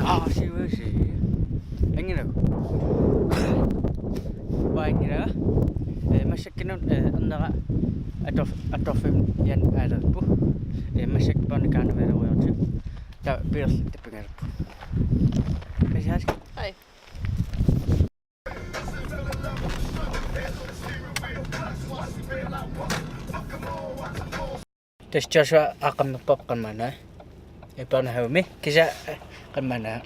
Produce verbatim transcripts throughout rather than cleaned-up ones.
Aa, siuasi. Angilagu. Uanga angilara. Eh, massakkanut, eh, ernera ator-, atorfimmianik aalerpoq. Eh, massakkut børnekaanavalerujoorti. Taava Peterli tappingalerpoq. Hej. Tassa Joshua aaqqammerpoq qanmaanna. Eh, børnehavemi. Kisianni, eh, qanmaanna.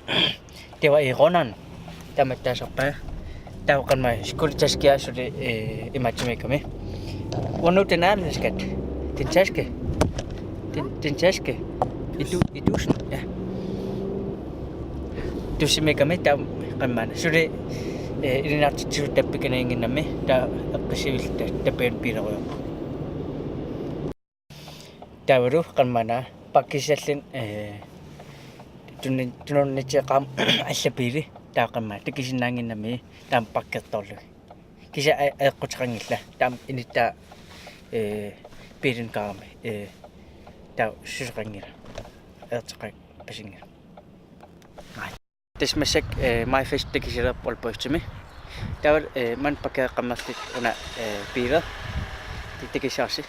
Det var i Grønland. Taamaattaasorpaa. Taava qanmaanna. Skoletaske suli, eh, imaattumik ikkami. Hvornår den er, skat? Den taske. Den, den taske. I du-, i dusin. Ja. Tussimik ikkami taava qanmaanna. Suli, eh, ilinniartitsisut tappikaniinnginnami. Taava eqqissivilluta tappavani biilerujoorpoq. Taavalu qanmaanna pakkisallin, eh, tunni-, tununnitsiaqaam allappiili taava qanmaanna takisinnaannginnami taama pakkertorlugit. Kisianni a-, aeqquteqanngillat taama inuttaa, eh, biilinikaarami, eh, taava susoqanngilaq. Aerteqapasinngilaq. Tassa massakkut, eh, Maifest takisilerpoq Aalborgimi. Taava, eh, maanna pakkeeqqammerluta una, eh, biileq. Ti-, takissavarsi.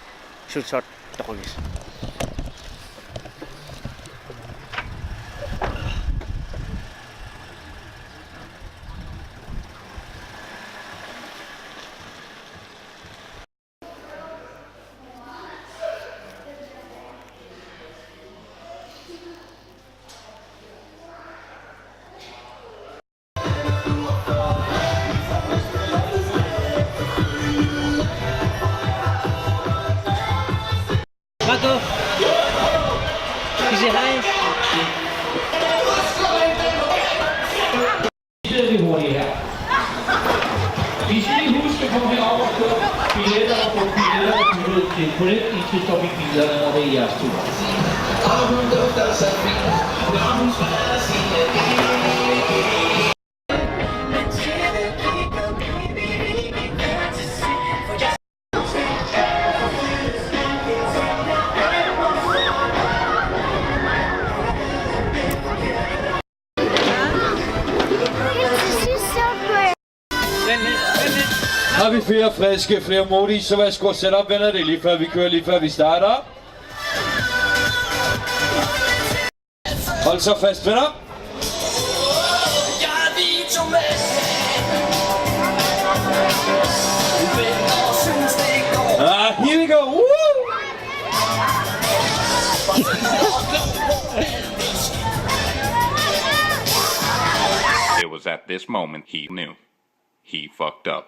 Sulsoq toqugis. Marco, is it high? Hvis I husker på herovre, så billetter og få billetter og byttet til på den, indtil så vi biler, når det er jeres tur. Har vi flere friske, flere modige, så værsgo, sæt op, venner. Det er lige før, vi kører, lige før vi starter. Hold så fast, venner. Ah, here we go. Woo! It was at this moment he knew. He fucked up.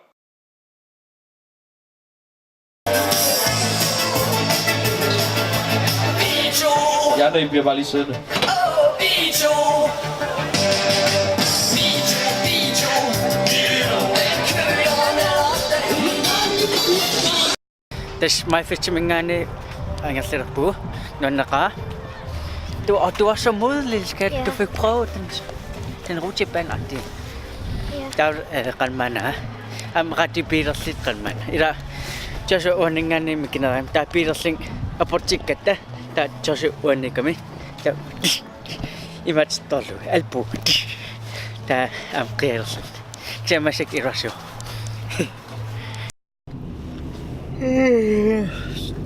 Ja, det bliver bare lige siddende. Tassa Maifestiminngaanniit angerlarpugut. Nuanneqaaq. Du, og du var så modelig, skat. Ja. Du fik prøvet den, den rutsjebane-agtige. Ja. Taava, eh, qanmaanna. Aamma qanoq biilerluta qanmaanna. Ila Joshua uaninngaanniit mikinerami. Taava biilerlunga aportikkatta. Taava Joshua uaniikkami. Taava imaattorlugu. Albu. Taava aamma qialerlunga. Kisianni massakkut iluarsivoq.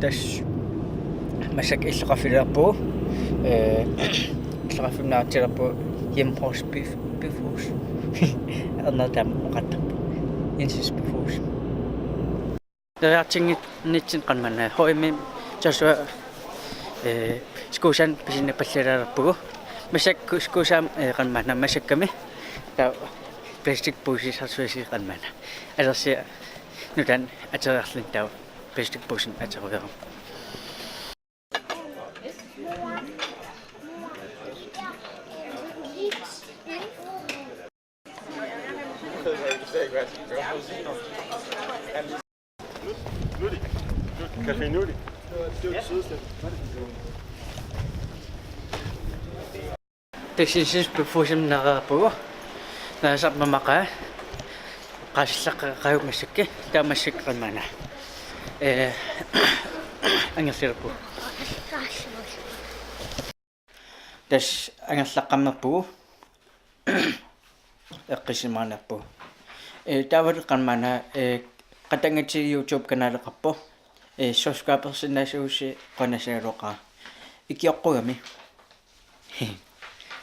Tassa massakkut illoqarfiliorpugut. Eh, illoqarfimmi naatsilerpugut hjemme hos Bif-, Bifhus. Ernera taama oqartarpoq. Insis Bifhus. Neriartornitsinni qanmaanna. H M-imi Joshua, eh, skuusanik pisinnapallalaarpugut. Massakkut skuusaami, eh, qanmaanna massakkami. Taava plastikposeersuarsi qanmaanna. Alersia nutaamik ateriarluni taava plastikposemi aterujoorami. Café Nudik. Tassa Insis Bifhusimi neriuppugut. Naasaq mamaqaa. Qaasillaqqaarpugut massakkut. Taava massakkut qanmaanna. Eh, angerlarpugut. Tassa angerlaqqammerpugut. eqqissisimaarniarpugut. Ee, taavalu qanoq maanna, ee, qatanngatsigit YouTube kanaleqarpoq. Ee, subscribersinnaassusi qanasaaluqaa. Ikioqqugami.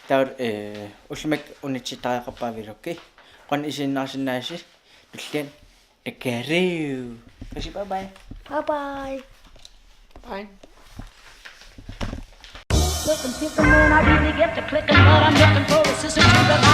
Taavalu, ee, ullumikkut unitsittariaqarpara vloggi. Qanoq isiginnaarsinnaasasi tulliani. Takariu. Kasi bye bye. Bye bye. Bye. Looking, thinking, man, I really get to clicking, but I'm looking for a sister to the